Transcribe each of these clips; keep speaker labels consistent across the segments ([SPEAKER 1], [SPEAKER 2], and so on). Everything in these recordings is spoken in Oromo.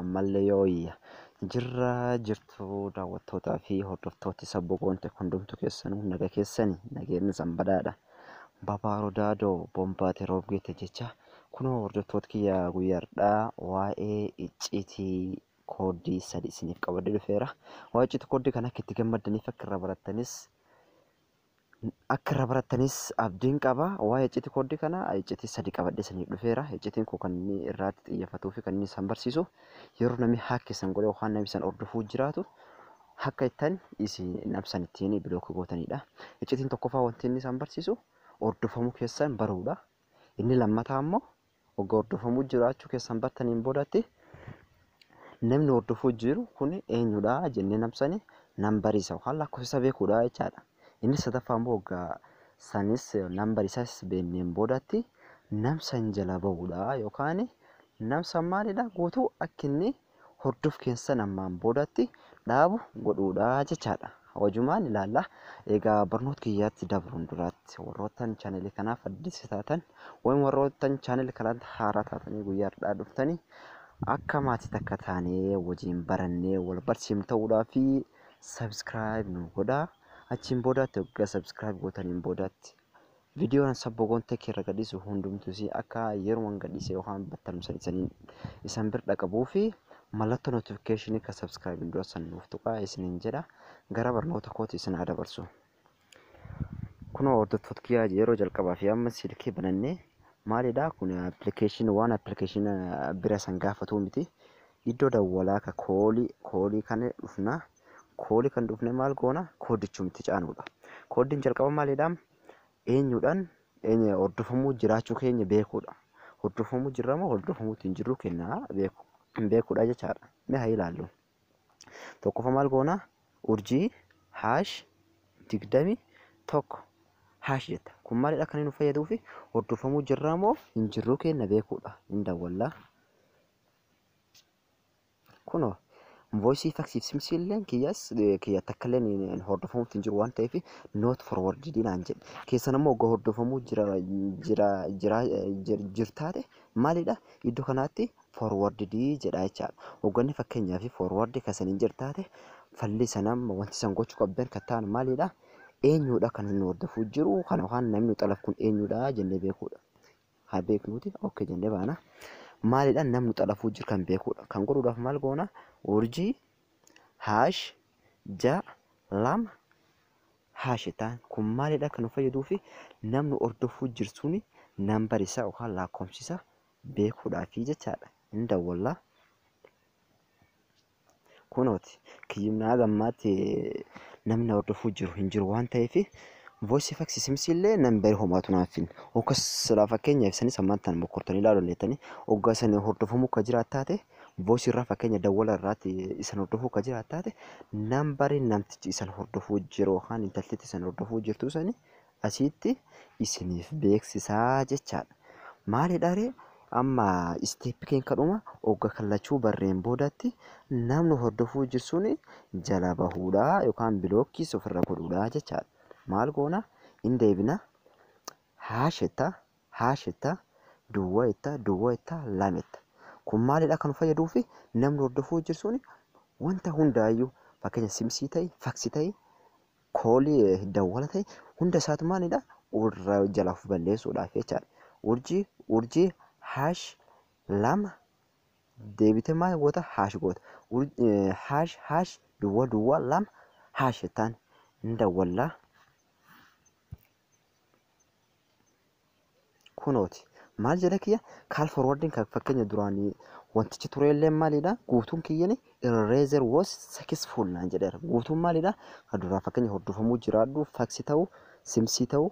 [SPEAKER 1] Ammallee yooyya jirra jirtu daawwattootaa fi hordoftooti sabbo goonte hundumtu keessanuu naga keessani nageenyi sanbadaadha. Babaaroo daadoo bombaate roobgeete jecha kunoo hordoftoota kiyya guyyaadhaa waa'ee icciitii kooddii sadi isiniif qabadee dhufeera. Waa'ee icciitii kooddii kana akka itti gammaddaniif akka irraa barattanis abdiin qaba. Waa'ee icciitii kooddii kana icciitii sadi qabadhee isiniif dhufeera. Icciitiin kun kan inni irratti xiyyeeffatuu fi kan inni isaan barsiisu yeroo namni haaka isan godhe yookaan namni isan hordofuu jiraatu akka ittiin isin namsan ittiin bilookii gootanidha. Icciitiin tokkoffaa wanti inni isaan barsiisu hordofamuu keessan baruudha. Inni lammataa immoo hogga hordofamuu jiraachuu keessan bartaniin boodatti namni hordofuu jiru kun eenyudha jennee namsani nambarii isa yookaan lakkoofsa beekuudha jechaadha. Inni sadaffaa immoo hoggaa sanis nambarii isaas beekneen boodatti namsan jala bahuudha yookaan namsan maalidha guutuu akka inni hordof keessan ammaan boodatti dhaabu godhuudha jechaadha. Wajumaan ilaalla. Egaa barnoota kiyyaatti dabruun duraatti warroottan chaanelii kanaaf addis taatan wayim warroottan chaanelii kanaatti haaraa taatanii guyyaa har'aa dhuftanii akka maatii takka taanee wajjin barannee wal barsiifnu ta'uudhaa fi sabskiraayib nu godhaa. Achiin boodaatti hoggaa sabskiraayib gootaniin boodaatti viidiyoon sabbo goontee irra gadhiisu hundumtuus akka yeroon gadhiise yookaan battalumsa isaan bira dhaqabuu fi mallattoo notifikashinii kan sabskiraayib dura san nuuf tuqaa isiniin jedha. Gara barnoota kooti isin haa dabarsu. Kunoo hordoftoota kiyyaa yeroo jalqabaa fi amma silkii banannee maalidha kun appilikeeshinii waan appilikeeshinii bira san gaafatu miti. Iddoo dawwalaa ka koolii kana dhufna. Koolii kan dhufne maal goona kooddichumti caanuudha. Kooddiin jalqaba maalidha eenyuudhaan hordofamuu jiraachuu keenya beekuudha. Hordofamuu jirra moo hordofamuutti hin jirru keenya beekuudha jechaadha. Mee haa ilaallu. Tokkoffaa maal goona urjii haash 21 haash jetta. Kun maalidha kan inni nu fayyaduu fi hordofamuu jirra moo hin jirru keenya beekuudha. Hin dawwallaa. Kunoo voisii faksiif simsiilleen kiyyas kiyya takka illee hordofamuutti hin jiru waan ta'eef noot forwardii naan jedhe. Keessan immoo hoggaa hordofamuu jira jira jira jirtaate maalidha iddoo kanaatti forwardii jedha jechaadha. Hogganni fakkeenyaaf forwardii kan isin jirtaate falli sanam wanti isan gochuu qabdan kan ta'an maalidha eenyudha kan inni hordofuu jiru kan yookaan namni xalaf kun eenyudha jennee beekuudha. Haa beeknuuti okkee jennee baana. Maalidha namni xalafuu jiru kan beekuudha. Kan godhuudhaaf maal goona urjii haash 6 2 haash ta'an kun maalidha kan nu fayyaduu fi namni hordofuu jiru suni nambar isaa yookaan lakkoofsa isaa beekuudhaafi jechaadha. Hin dawwallaa. Kunooti kiyyumnaa gammaatti namni hordofuu jiru hin jiru waan ta'eef voisii faksii simsiillee nambarii homaatu naaf hin. Hoggas silaa fakkeenyaaf isanis ammaan tan mokkortanii ilaaluu dandeettanii hoggaa isan hordofamuu akka jiraat taate voisii irraa fakkeenya dawwala irraatti isan hordofuu akka jiraat taate nambarii namtichi isan hordofuu jiru yookaan intaltitti isan hordofuu jirtu sani asitti isiniif beeksisaa jechaadha. Maalidha ree amma isteeppi keenya kadhuma hogga kallachuu barreen boodatti namni hordofuu jiru suni jala bahuudha yookaan bilookiis ofirra godhuudha jechaadha. Maal goona hin deebina haashetta haashetta duwwaa itta duwwaa itta lama itta. Kun maalidha kan nu fayyaduu fi namni hordofuu jiru suni wanta hundaayyuu fakkeenya simsii ta'e faksii ta'e koolii dawwala ta'e hunda isaatu maalidha irra jala of balleessuudhaaf jechaadha. Urjii urjii haash 2 deebitee maal goota haash goota. Haash haash duwwaa duwwaa 2 haash jettaan hin dawwallaa. Kunooti maal jedha kiyya kaal forwardiin kan fakkeenya duraanii wantichi ture illee maalidha guutuun kiyyani eraser was successful naan jedheera. Guutuun maalidha kan duraa fakkeenya hordofamuu jiraadhu faksii ta'u simsii ta'u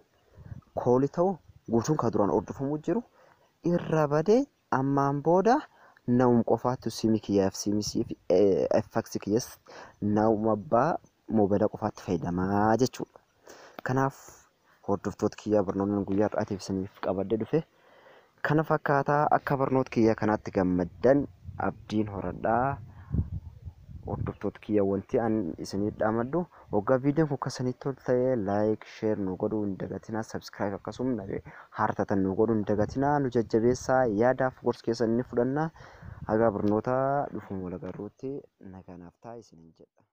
[SPEAKER 1] koolii ta'u guutuun kan duraan hordofamuu jiru irra badee ammaan booda namum qofaatu simii kiyyaaf simsii fi faksii kiyyas namuma abbaa moobaayilaa qofaatti fayyadamaa jechuudha. Kanaaf hordoftoota kiyyaa barnoonni guyyaa har'aatiif isiniif qabadhee dhufe kana fakkaataa akka barnoota kiyyaa kanaatti gammaddan abdiin horadhaa. Hordoftoota kiyyaa wanti an isiniif dhaamadhu hoggaa viidiyoon kun akkasinitti tolu ta'e laayik sheer nu godhuu hin dagatinaa sabskiraayib akkasuma haartatan nu godhuu hin dagatinaa nu jajjabeessaa yaadaaf gorsa keessan ni fudhanna. Haga barnoota dhufuun wal agarruutti nagaa naaf ta'a isiniin jedha.